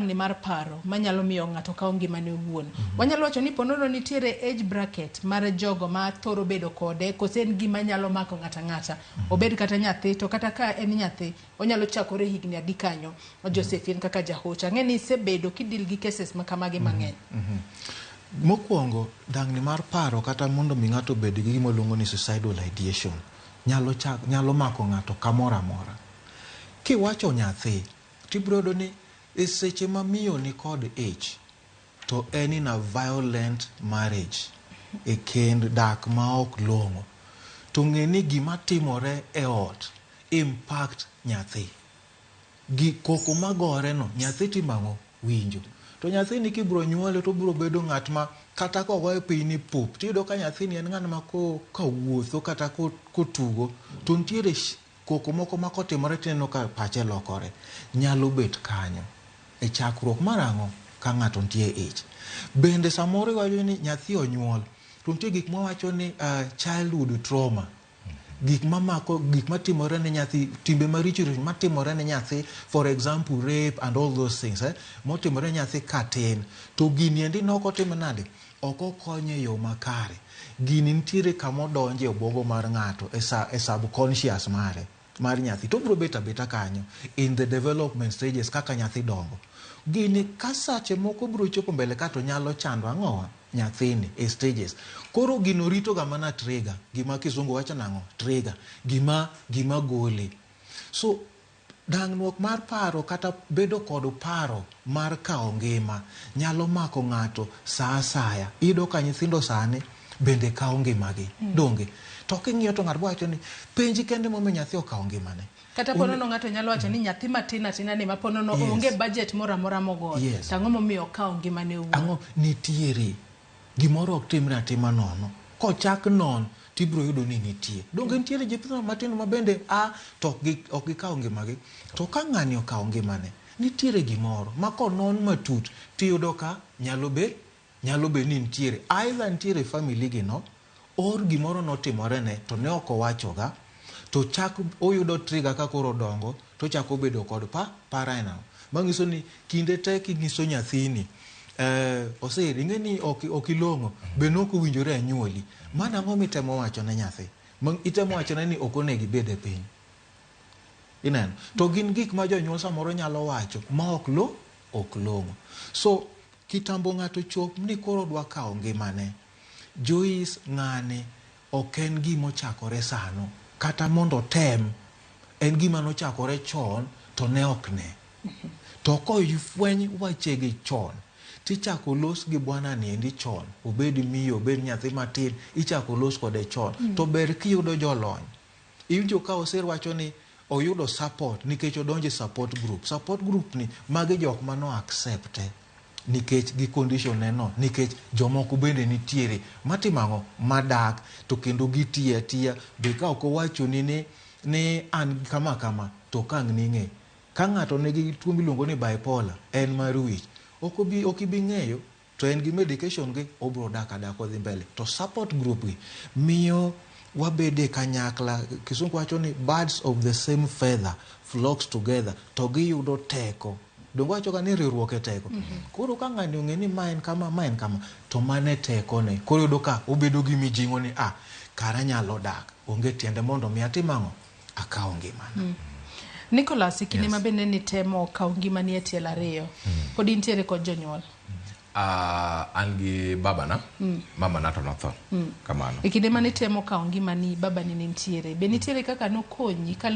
Ni mar paro manyalo miyo ng'ato kawo ngimane owuon. Wanyalo wacho ni ponono nitiere age bracket mar jogo ma thoro bedo kode kose en gima nyalo mako ng'ato ang'ata. Obed kata nyathi to kata ka en nyathi onyalo chakore higni adi kanyo. Josephine kaka jahoch ang'e ni isebedo kidil gi cases ma kamagi mang'eny. Mokwongo, dang'ni mar paro kata mondo mi ng'ato obed gi gima waluongo ni suicidal ideation nyalo chak, nyalo mako ng'ato kamoro amora. Kiwacho nyathi, tibiro yudo ni e seche ma miyo ni kod ich to en in a violent marriage e kend dak ma ok long'o to ng'e ni gima timore e ot impact nyathi. Gi koko magore no nyathi timo ang'o? Winjo. To nyathini kibiro nyuole to obiro bedo ng'at ma kata kogoye piny ni pup tiyudo ka nyathini en ng'at ma kowuotho kata kotugo to nitiere koko moko ma kotimore tineno ka pache lokore. Nyalo bet kanyo. E chakruok mar ang'o? Ka ng'ato nitie e ich. Bende samoro iwacho ni nyathi onyuol to nitie gik mwawacho ni childhood trauma. Gik mamako, gik matimore ne nyathi, timbe maricho richo matimore ne nyathi, for example rape and all those things, motimore ne nyathi katin. To gini endi ne ok otim nade? Ok okonye e yo makare. Gini nitiere kama odonje e obwongo mar ng'ato, e subconscious mare, mar nyathi. To obiro bet abeta kanyo in the development stages kaka nyathi dongo. Gini ka sache moko biro chopo mbele ka to nyalo chando ang'owa? Nyathini e stages. Koro gino rito ga mana trigger, gima kizungu wacho nang'o? Trigger. Gima gole. So, dang'ruok mar paro kata bedo kod paro mar kawo ngima nyalo mako ng'ato sa asaya. Iyudo ka nyithindo sani bende kawo ngimagi. Donge? To king'iyo to ng'ato wacho ni penji kende momiyo nyathi okawo ngimane. Kata ponono ng'ato nyalo wacho ni nyathi matin atina ni ma ponono onge budget moro amora mogoyo. To ang'o momiyo okawo ngimane owuon? Ang'o? Nitiere. Gimoro ok timre atima nono. Kochak non tibiro yudo ni nitie. Donge nitiere nyithindo matindo ma bende a to ok gikawo ngimagi. To ka ng'ani okawo ngimane, nitiere gimoro ma konon matut tiyudo ka nyalo be ni nitiere. Either nitiere family gi no, or gimoro notimore ne to ne ok owachoga, to chak oyudo trigger ka koro odongo to chako bedo kod paranoia. Manyiso ni kinde te kinyiso nyathini, osir, ing'e ni ok ilong'o, be ne ok owinjore anyuoli. Mano ang'o mitemo wacho ne nyathi? Itemo wacho ne ni ok onego ibed e piny. Ineno? To gin gik ma jonyuol samoro nyalo wacho ma ok ok long'o. So, kitambo ng'ato chop ni koro dwa kawo ngimane, Joyce ng'ani ok en gima ochakore sano, kata mondo otem, en gima nochakore chon to ne ok ne. To kofweny wachegi chon, tichako los gi bwana ni endi chon, obed miyo, obed nyathi matin, ichako los kode chon. To ber kiyudo jolony. Iwinjo ka Osir wacho ni oyudo support nikech odonjo e support group. Support group ni magi jok mano accept nikech gi condition ne no, nikech jomoko bende nitiere matimo ang'o, madak to kendo gitiyo atiya. Be ka ok owachoni ni an kama kama to ok ang' ning'e. Ka ng'ato nigi tuo miluongo ni bipolar, en mar wich, ok ibi ng'eyo, to en gi medication gi, obiro dak adaka odhi mbele. To support group gi miyo wabede kanyakla. Kisungu wacho ni birds of the same feather flocks together, to giyudo teko. Donge wacho ga ni riwruok e teko. Koro ka ng'ani ong'e ni ma en kama, ma en kama, to mano e tekone. Koro iyudo ka obedo gi mijing'o ni, kara anyalo dak, onge tiende mondo mi atim ang'o? Akaw ngimana. Nicholas, e kinde ma bende nitemo kawo ngimani e tielo ariyo, pod intiere kod jonyuol? An gi babana, mamana to notho. Kamano. E kinde mane itemo kawo ngimani, babani ne nitiere. Be nitiere kaka nokonyi kaluwore